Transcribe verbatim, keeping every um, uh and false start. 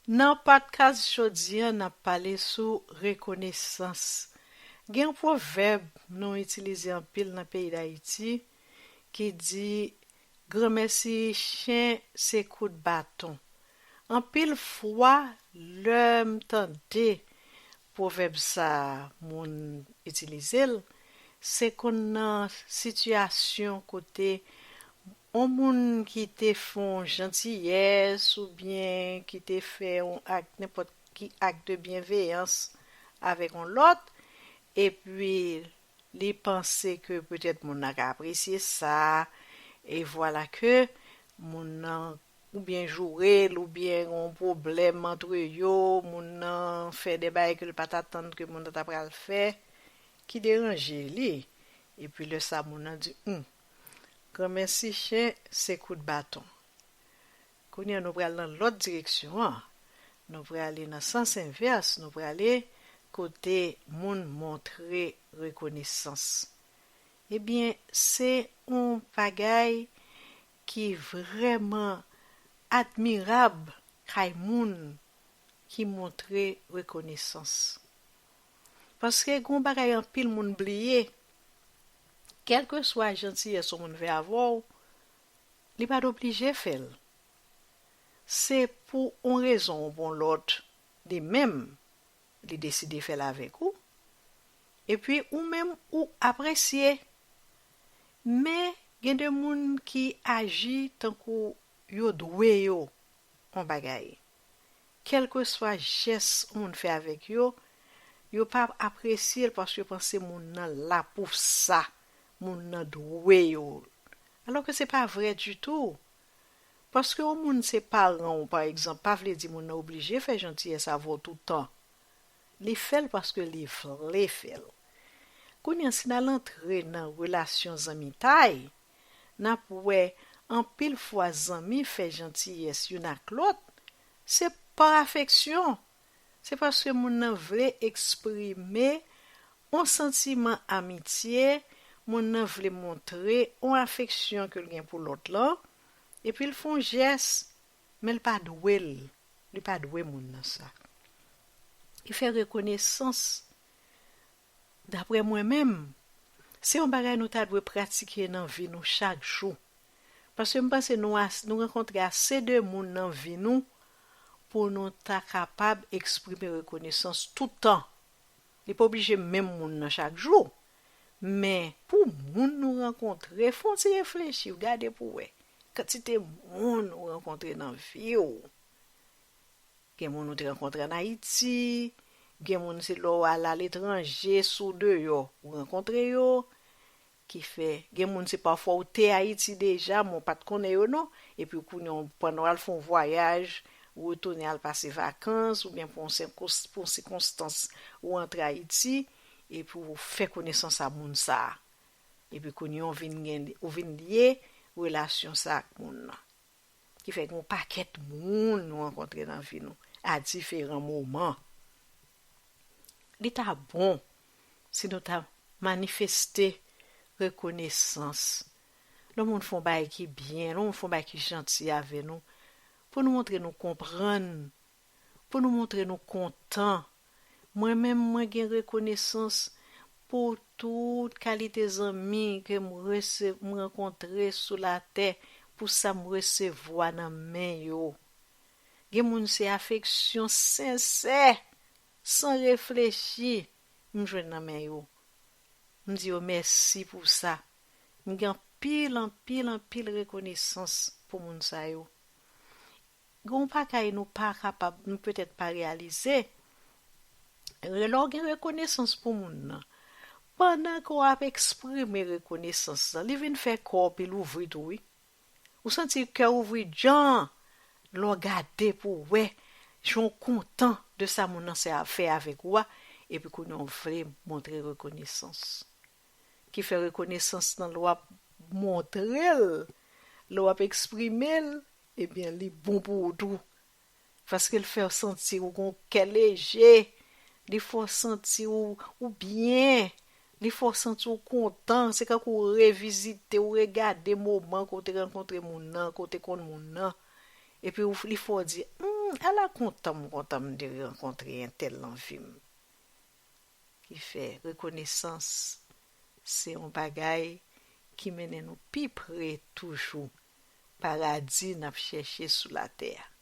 Nan podcast jodi a, n ap pale sou rekonesans. Gen yon pwovèb nou itilize anpil nan peyi Dayiti ki di, granmèsi chen se kout baton. Anpil fwa, lè m tande pwovèb sa a, moun itilize l, se konn nan sitiyasyon kote yon moun ki te fè yon jantiyès oubyen ki te fè yon ak, nenpòt ki ak de byenveyans avèk yon lòt, epi li panse ke petèt moun nan ka apresye sa, e vwala ke moun nan oubyen joure l, oubyen yon pwoblèm antre yo, moun nan fè de bagay ke l pa t atann ke moun nan ta pral fè, ki deranje li. Epi lè sa moun nan di, hmm, granmèsi chen, se kout baton. Kounye a nou pral nan lòt direksyon an. Nou prale nan sans envès, nou prale kote moun montre rekonesans. Ebyen, se yon bagay ki vrèman admirab kay moun ki montre rekonesans. Paske gen yon bagay anpil moun bliye, kèlkeswa jantiyès yon moun fè avè w, li pa t oblije fè l. Se pou yon rezon ou pou yon lòt, li menm, li deside fè l avèk ou. Epi ou menm ou apresye. Men gen de moun ki aji tankou yo dwe yo yon bagay. Kèlkeswa jès yon moun fè avèk yo, yo pa apresye l paske yo panse moun nan la pou sa, moun nan dwe yo. Alòske se pa vrè ditou. Paske yon moun se paran w, pa egzanp, pa vle di moun nan oblije fè jantiyès avè w tout tan. Li fè l paske li vle fè l. Kounye a, si n al antre nan relasyon zanmitay, n ap wè anpil fwa zanmi fè jantiyès youn ak lòt, se pa afeksyon. Se paske moun nan vle eksprime yon santiman amitye, moun nan vle montre yon afeksyon ke l gen pou lòt lan, epi l fè yon jès, men l pa dwe l, li pa dwe moun nan sa. Li fè rekonesans, daprè mwen menm, se yon bagay nou ta dwe pratike nan vi nou chak jou. Paske m panse nou, as, nou rankontre ase de moun nan vi nou pou nou ta kapab eksprime rekonesans tout tan. Li pa oblije menm moun nan chak jou. Men pou moun nou rankontre, fè yon ti reflechi, w gade pou w wè kantite moun ou rankontre nan vi w. Gen moun ou te rankontre ann Ayiti, gen moun se lè w al aletranje, si w deyò, ou rankontre yo. Ki fè, gen moun se pafwa ou te Ayiti deja, men w pa t konnen yo non, epi kounye a, pandan w al fè yon vwayaj, ou retounen al pase vakans, oubyen pou yon senkons-, pou yon sikonstans, ou antre Ayiti, epi ou fè konesans a moun sa a. Epi kounye a, ou vin gen, ou vin lye relasyon sa a ak moun nan. Ki fè gen yon pakèt moun nou rankontre nan vi nou, a diferan moman. Li ta bon si nou ta manifeste rekonesans. Lè yon moun fè yon bagay ki byen, lè yon moun fè yon bagay ki janti avè nou, pou nou montre nou konprann, pou nou montre nou kontan. Mwen menm, mwen gen rekonesans pou tout kalite zanmi ke m rese-, m rankontre sou latè, pou sa m resevwa nan men yo. Gen moun se afeksyon sensè, san reflechi, m jwenn nan men yo. M di yo mèsi pou sa. M gen anpil, anpil, anpil rekonesans pou moun sa yo. Gen yon bagay nou pa kapab, nou petèt pa reyalize. Lè w gen rekonesans pou moun nan, pandan ke w ap eksprime rekonesans lan, li vin fè kè w pi louvri tou, wi. Ou santi kè w ouvri djan lè w gade pou w wè jan w kontan de sa moun nan se a-, fè avèk ou a, epi kounye a w vle montre rekonesans. Ki fè rekonesans lan, lè w ap montre l, lè w ap eksprime l, ebyen, li bon pou ou tou. Paske l fè w santi ou gon kè leje, li fè w santi ou, ou byen, li fè w santi ou kontan. Se kankou w revizite, ou regade moman ke w te rankontre moun nan, ke w te konn moun nan. Epi ou, li fè w di, hmm, Ala kontan m kontan m te rankontre entèl nan vi m. Ki fè rekonesans se yon bagay ki mennen nou pi pre toujou paradi n ap chèche sou latè a.